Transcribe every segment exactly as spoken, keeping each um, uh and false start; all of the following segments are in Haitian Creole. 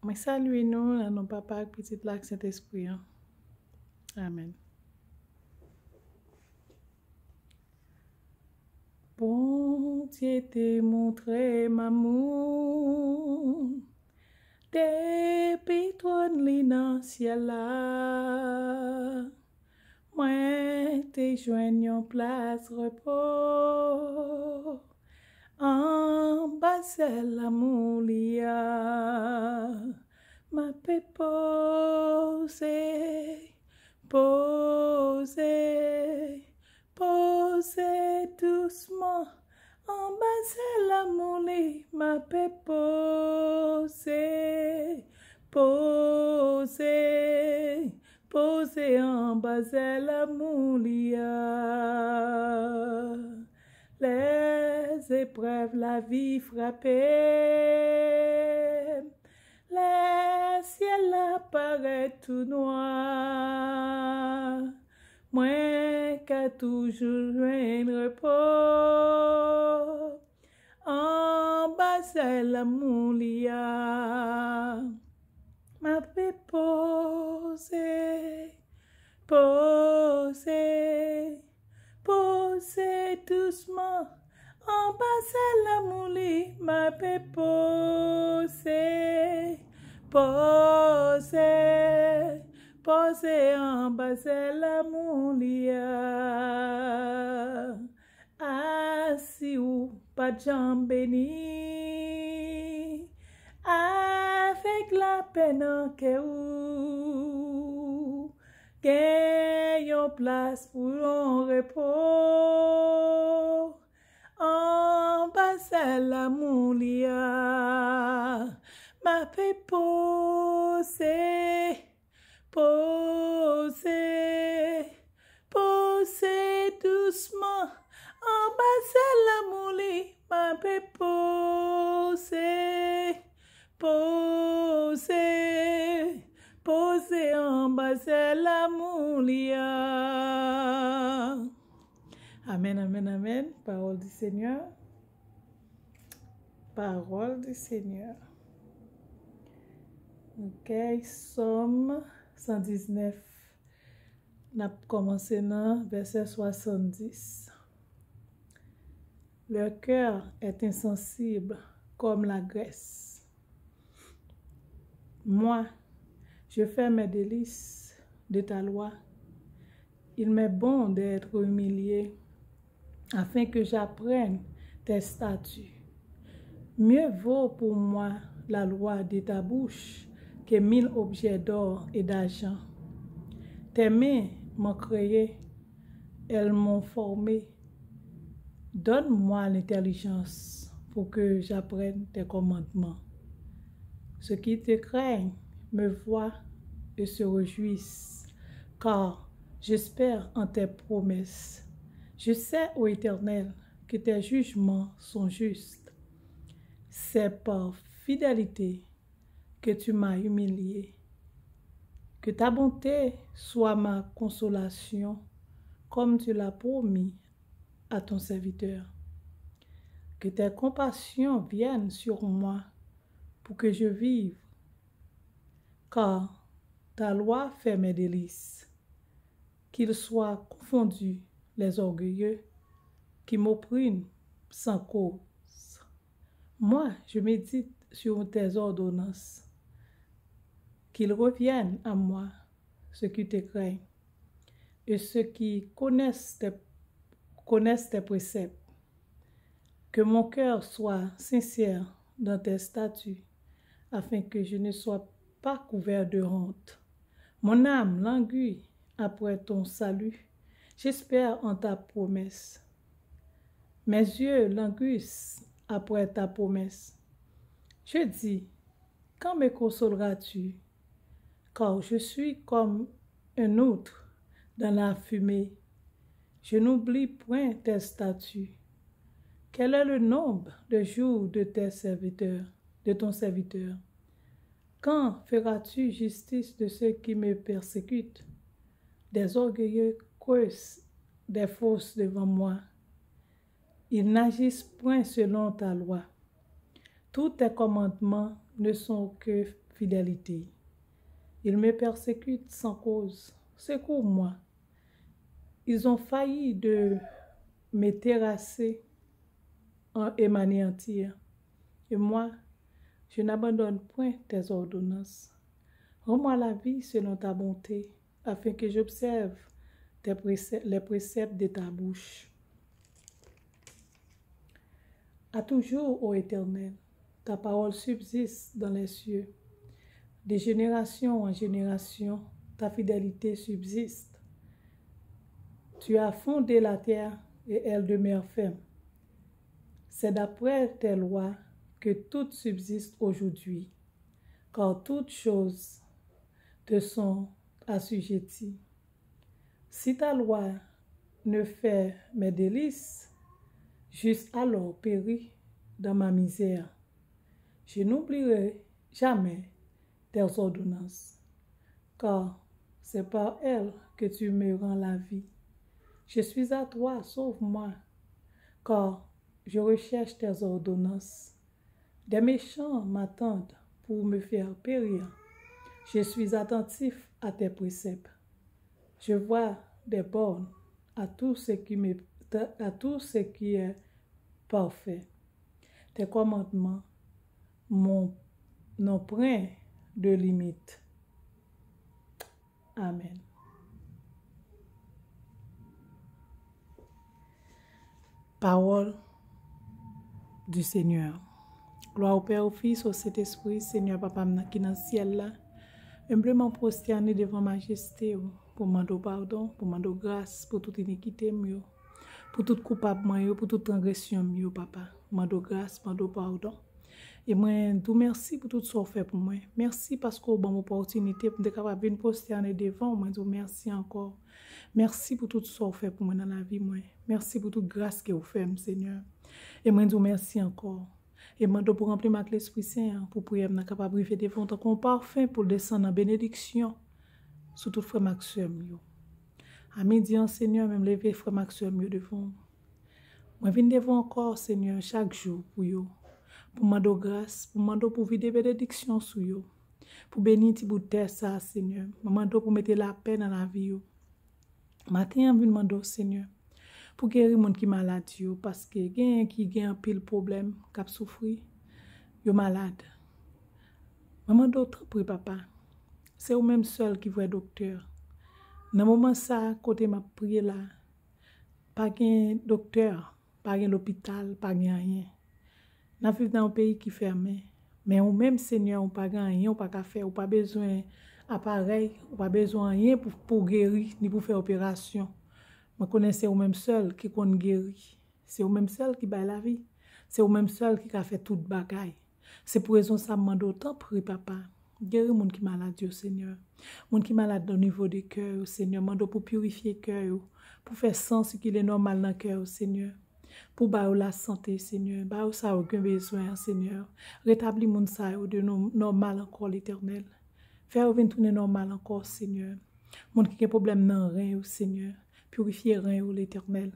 Mwen salye nou nan non Papa ak Pitit la ak Sentespri an. Amèn. Bondye te montre m amoul depi twòn li nan syèl la. Mwen te jwenn yon plas repo anba zèl lanmou li a. M ape poze, poze, poze dousman anba zèl lanmou li. M ape poze, poze, poze anba zèl lanmou li a. Lè zeprèv lavi frape m, lè syèl la parèt tou nwa, mwen ka toujou jwenn repo anba zèl lanmou li a. M ape poze, poze, poze dousman anba zèl lanmou li. M ape poze, poze, poze anba zèl lanmou li a. Asi ou pa t janm beni avèk lapè nan kè ou, gen yon plas pou yon repo anba zèl lanmou li a. M ape poze, poze, poze dousman anba zèl lanmou li. M ape poze, poze, poze anba zèl lanmou li a. Amèn, amèn, amèn. Parole du Seigneur. Parole du Seigneur. Ok, Sòm san diznèf. N ap kòmanse nan vèsè swasanndis. Leur cœur est insensible comme la graisse. Moi, je fais mes délices de ta loi. Il m'est bon d'être humilié, afin que j'apprenne tes statuts. Mieux vaut pour moi la loi de ta bouche que mille objets d'or et d'argent. Tes mains m'ont créé, elles m'ont formé. Donne-moi l'intelligence pour que j'apprenne tes commandements. Ceux qui te craignent me voient et se réjouissent, car j'espère en tes promesses. Je sais, ô Éternel, que tes jugements sont justes. C'est par fidélité que tu m'as humilié. Que ta bonté soit ma consolation, comme tu l'as promis à ton serviteur. Que tes compassions viennent sur moi pour que je vive, car ta loi fait mes délices. Qu'ils soient confondus les orgueilleux qui m'oppriment sans cause. Moi, je médite sur tes ordonnances. Qu'ils reviennent à moi ceux qui te craignent et ceux qui connaissent tes, connaissent tes préceptes. Que mon cœur soit sincère dans tes statuts, afin que je ne sois pas couvert de honte. Mon âme languit après ton salut. J'espère en ta promesse. Mes yeux languissent après ta promesse. Je dis, quand me consoleras-tu ? Car je suis comme un autre dans la fumée. Je n'oublie point tes statuts. Quel est le nombre des jours de tes serviteurs, de ton serviteur ? Quand feras-tu justice de ceux qui me persécutent ? Des orgueilleux creusent des fosses devant moi. Ils n'agissent point selon ta loi. Tous tes commandements ne sont que fidélité. Ils me persécutent sans cause. Secours-moi. Ils ont failli de me terrasser en- et m'anéantir. Et moi, je n'abandonne point tes ordonnances. Rends-moi la vie selon ta bonté, afin que j'observe tes préceptes- les préceptes de ta bouche. À toujours, ô Éternel, ta parole subsiste dans les cieux. De génération en génération, ta fidélité subsiste. Tu as fondé la terre et elle demeure ferme. C'est d'après tes lois que tout subsiste aujourd'hui, car toutes choses te sont assujetties. Si ta loi ne fait mes délices, j'eusse alors péri dans ma misère. Je n'oublierai jamais tes ordonnances, car c'est par elles que tu me rends la vie. Je suis à toi, sauve-moi, car je recherche tes ordonnances. Des méchants m'attendent pour me faire périr. Je suis attentif à tes préceptes. Je vois des bornes à tout ce qui me- à tout ce qui est parfait. Tes commandements m'ont- n'ont point de limite. Amen. Parole du Seigneur. Glwa au Père, au Fils, au Saint-Esprit, Senyè Papa m nan ki nan syèl la. Enbleman pwostène devan majeste w pou mande w padon, pou mande w gras pou tout inikite m yo, pou tout koupab mwen yo, pou tout transgresyon m yo, Papa. Mande w gras, mande w padon. E mwen di w mèsi pou tout sa w fè pou mwen. Mèsi paske w ban m opòtinite pou m te kapab vin pwostène devan w. Mwen di w mèsi ankò. Mèsi pou tout sa w fè pou mwen nan lavi mwen. Mèsi pou tout gras ke w fè m, Senyè. E mwen di w mèsi ankò. E mande w pou ranpli m ak Lespri Sen an, pou priyè m nan kapab rive devan w tankou yon pafen pou l desann an benediksyon sou tout frè m ak sè m yo. A midi an, Senyè, mwen leve frè m ak sè m yo devan w. Mwen vin devan w ankò, Senyè, chak jou pou yo. Pou mande w gras, pou mande w pou vide benediksyon sou yo. Pou beni ti bout tè sa, Senyè. Mwen mande w pou mete lapè nan lavi yo. Maten an, vin mande w, Senyè, pou geri moun ki malad yo, paske genyen ki gen anpil pwoblèm, k ap soufri, yo malad. Mwen mande w, tanpri, Papa, se ou menm sèl ki vrè doktè. Nan moman sa, kote m ap priye la, pa gen doktè, pa gen lopital, pa gen anyen. N ap viv nan yon peyi ki fèmen. Men ou menm, Senyè, ou pa gen anyen ou pa ka fè. Ou pa bezwen aparèy, ou pa bezwen anyen pou, pou geri, ni pou fè operasyon. Mwen konnen se ou menm sèl ki konn geri. Se ou menm sèl ki bay lavi. Se ou menm sèl ki ka fè tout bagay. Se pou rezon sa m mande w, tanpri, Papa, geri moun ki malad yo, Senyè. Moun ki malad o nivo de kè yo, Senyè, mande w pou pirifye kè yo, pou fè san sikile nòmal nan kè yo, Senyè. Pou ba yo lasante, Senyè. Ba yo sa yo gen bezwen an, Senyè. Retabli moun sa yo de nò- nòmal ankò, Letènèl. Fè yo vin tounen nòmal ankò, Senyè. Moun ki gen pwoblèm nan ren yo, Senyè. Pirifye ren yo, Letènèl.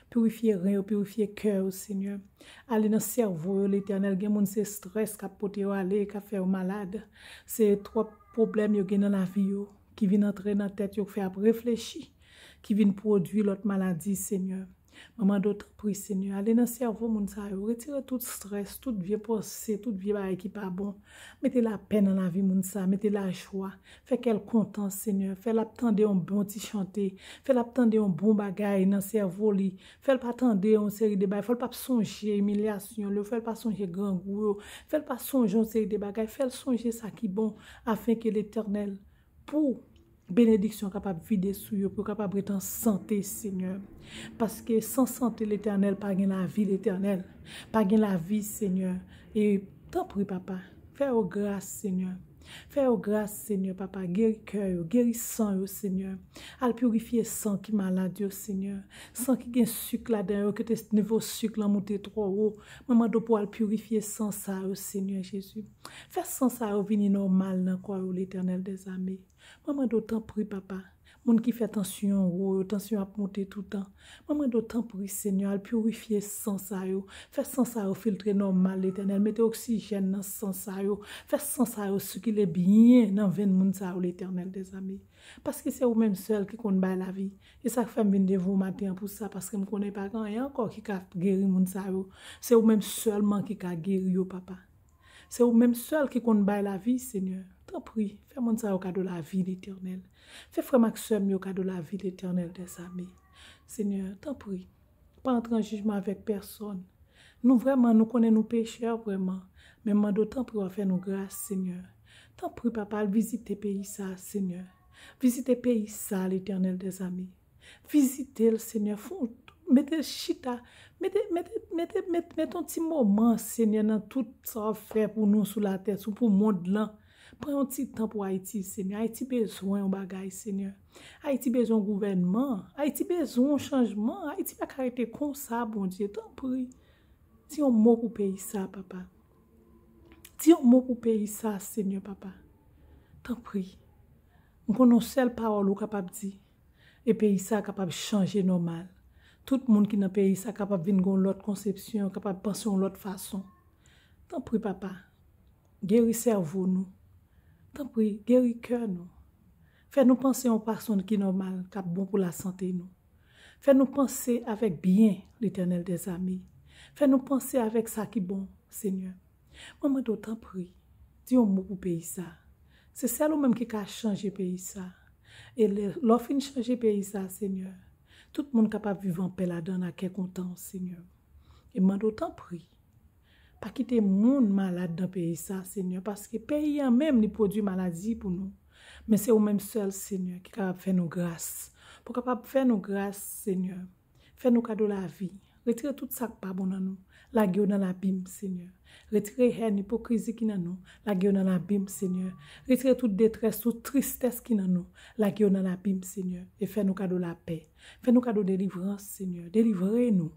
Pirifye ren yo, pirifye kè yo, Senyè. Ale nan sèvo yo, Letènèl. Gen moun se estrès k ap pote yo ale, k ap fè yo malad. Se twòp pwoblèm yo gen nan lavi yo, ki vin antre nan tèt yo, k fè y ap reflechi, ki vin pwodui lòt maladi, Senyè. Mwen mande w, tanpri, Senyè, ale nan sèvo moun sa yo. Retire tout estrès, tout vye panse, tout vye bagay ki pa bon. Mete lapè nan lavi moun sa, mete lajwa. Fè kè l kontan, Senyè. Fè l ap tande yon bon ti chante. Fè l ap tande yon bon bagay nan sèvo li. Fè l pa tande yon seri de bagay. Fè l p ap sonje imilyasyon li yo. Fè l pa sonje grangou yo. Fè l pa sonje yon seri de bagay. Fè l sonje sa ki bon, afenke Letènèl, pou benediksyon kapab vide sou yo, pou yo kapab ret an sante, Senyè. Paske san sante, Letènèl, pa gen lavi, Letènèl. Pa gen lavi, Senyè. E tanpri, Papa, fè yo gras, Senyè. Fè yo gras, Senyè, Papa. Geri kè yo, geri san yo, Senyè. Al pirifye san ki malad yo, Senyè. San ki gen sik ladan yo, ki te nivo sik lan moute twò wo. Mwen mande w pou al pirifye san sa yo, Senyè Jezi. Fè san sa yo vini nòmal nan kò yo, Letènèl dèzame. Mwen mande w, tanpri, Papa, Moun ki fè tansyon wo yo, tansyon ap monte toutan. Mwen mande w tanpri, Senyè, al pirifye san sa yo. Fè san sa yo filtre nòmal, Letènèl. Mete oksijèn nan san sa yo. Fè san sa yo sikile byen nan venn moun sa yo, Letènèl dèzame. Paske se ou menm sèl ki konn bay lavi. E sa k fè m vin devan w maten an pou sa, paske m konnen pa gen anyen ankò ki ka geri moun sa yo. Se ou menm sèlman ki ka geri yo, papa. Se ou menm sèl ki konn bay lavi, Senyè. Tanpri, fè moun sa yo kado lavi, Letènèl. Fè frè m ak sè m yo kado lavi, Letènèl dèzame. Senyè, tanpri, pa antre an jijman avèk pèsòn. Nou vrèman, nou konnen nou pechè vrèman. Men m mande w tanpri w a fè nou gras, Senyè. Tanpri, papa, al vizite peyi sa, Senyè. Vizite peyi sa, Letènèl dèzame. Vizite l, Senyè. Fè w mete l chita. Mete, mete, mete, mete, mete yon ti moman, Senyè, nan tout sa w ap fè pou nou sou latè, sou pou mond lan. Pran yon ti tan pou Ayiti, Senyè. Ayiti bezwen yon bagay, Senyè. Ayiti bezwen yon gouvènman. Ayiti bezwen yon chanjman. Ayiti pa ka rete konsa, Bondye. Tanpri. Di yon mo pou peyi sa, papa. Di yon mo pou peyi sa, Senyè, papa. Tanpri. M konnen yon sèl pawòl ou kapab di. E peyi sa kapab chanje nòmal. Tout moun ki nan peyi sa kapab vin gen yon lòt konsepsyon, kapab panse yon lòt fason. Tanpri, papa, geri sèvo nou. Tanpri, geri kè nou. Fè nou panse yon fason ki nòmal, k ap bon pou lasante nou. Fè nou panse avèk byen, Letènèl dèzame. Fè nou panse avèk sa ki bon, Senyè. Mwen mande w tanpri, di yon mo pou peyi sa. Se sèl ou menm ki ka chanje peyi sa. E lè, lè w fin chanje peyi sa, Senyè, tout moun kapab viv anpè ladan l ak kè kontan, Senyè. E mande w tanpri, pa kite moun malad nan peyi sa, Senyè, paske peyi an menm li pwodui maladi pou nou. Men se ou menm sèl, Senyè, ki kapab fè nou gras. Pou kapab fè nou gras, Senyè. Fè nou kado lavi. Retire tout sa k pa bon nan nou. Lage yo nan labim, Senyè. Retire hèn, ipokrizi ki nan nou. Lage yo nan labim, Senyè. Retire tout detrès, tout tristès ki nan nou. Lage yo nan labim, Senyè. E fè nou kado lapè. Fè nou kado delivrans, Senyè. Delivre nou.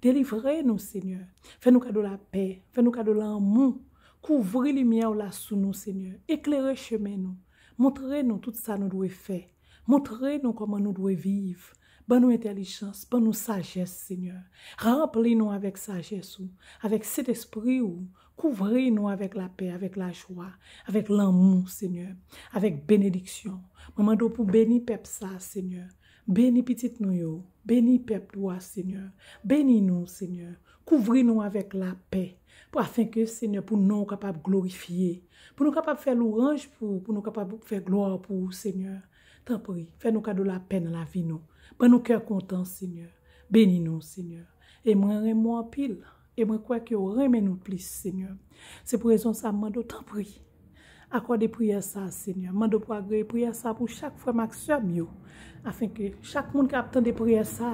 Delivre nou, Senyè. Fè nou kado lapè. Fè nou kado lanmou. Kouvri limyè w la sou nou, Senyè. Eklere chemen nou. Montre nou tout sa nou dwe fè. Montre nou kòman nou dwe viv. Ban nou entèlijans, ban nou sajès, Senyè. Ranpli nou avèk sajès ou, avèk Sentespri ou. Kouvri nou avèk lapè, avèk lajwa, avèk lanmou, Senyè, avèk benediksyon. Mwen mande w pou beni pèp sa, Senyè. Beni pitit nou yo. Beni pèp ou a, Senyè. Beni nou, Senyè. Kouvri nou avèk lapè. Pou, afenke, Senyè, pou non w kapab glorifye. Pou nou kapab fè lwanj pou ou, pou nou kapab fè glwa pou ou, Senyè. Tanpri, fè nou kado lapè nan lavi nou. Ban nou kè kontan, Senyè. Beni nou, Senyè. E mwen renmen w anpil. E mwen kwè ke w renmen nou plis, Senyè. Se pou rezon sa, m mande w, tanpri, akòde priyè sa, Senyè. M mande w pou agreye priyè sa pou chak frè m ak sè m yo. Afenke chak moun k ap tande priyè sa,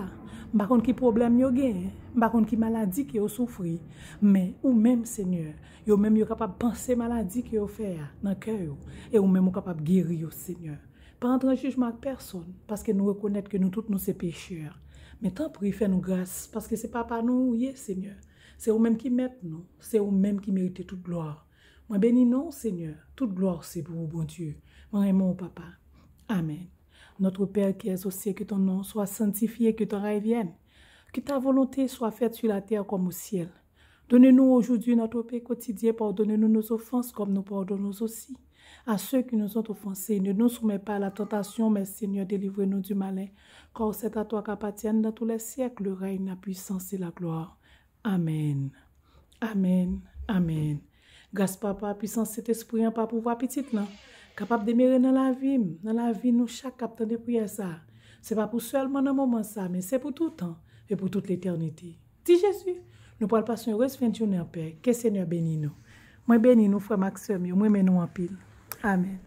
m pa konn ki pwoblèm yo genyen, m pa konn ki maladi ke yo soufri, men ou menm, Senyè, yo menm yo kapab panse maladi ke yo fè a nan kè yo, e ou menm ou kapab geri yo, Senyè. Pa antre an jijman ak pèsòn, paske nou rekonèt ke nou tout nou se pechè. Men tanpri, fè nou gras, paske se papa nou ou ye, Senyè. Se ou menm ki mèt nou, se ou menm ki merite tout glwa. Mwen beni non w, Senyè. Tout glwa se pou ou, Bondye. Mwen renmen w, papa. Amèn. Notre Père qui es aux cieux, que ton nom soit sanctifié, que ton règne vienne. Que ta volonté soit faite sur la terre comme au ciel. Donne-nous aujourd'hui notre pain quotidien. Pardonne-nous nos offenses, comme nous pardonnons aussi à ceux qui nous ont offensés. Ne nous soumets pas à la tentation, mais Seigneur, délivre-nous du malin. Car c'est à toi qu'appartiennent dans tous les siècles le règne, la puissance et la gloire. Amèn. Amèn. Amèn. Gras Papa, pwisans Sentespri an, pa pouvwa Pitit lan, kapab demere nan lavi m, nan lavi nou chak k ap tande priyè sa a. Se pa pou sèlman nan moman sa a, men se pou toutan e pou tout letènite. Di Jezi, nou pral pase yon res fen jounen anpè. Ke Senyè beni nou. Mwen beni nou, frè m ak sè m yo. Mwen renmen nou anpil. Amèn.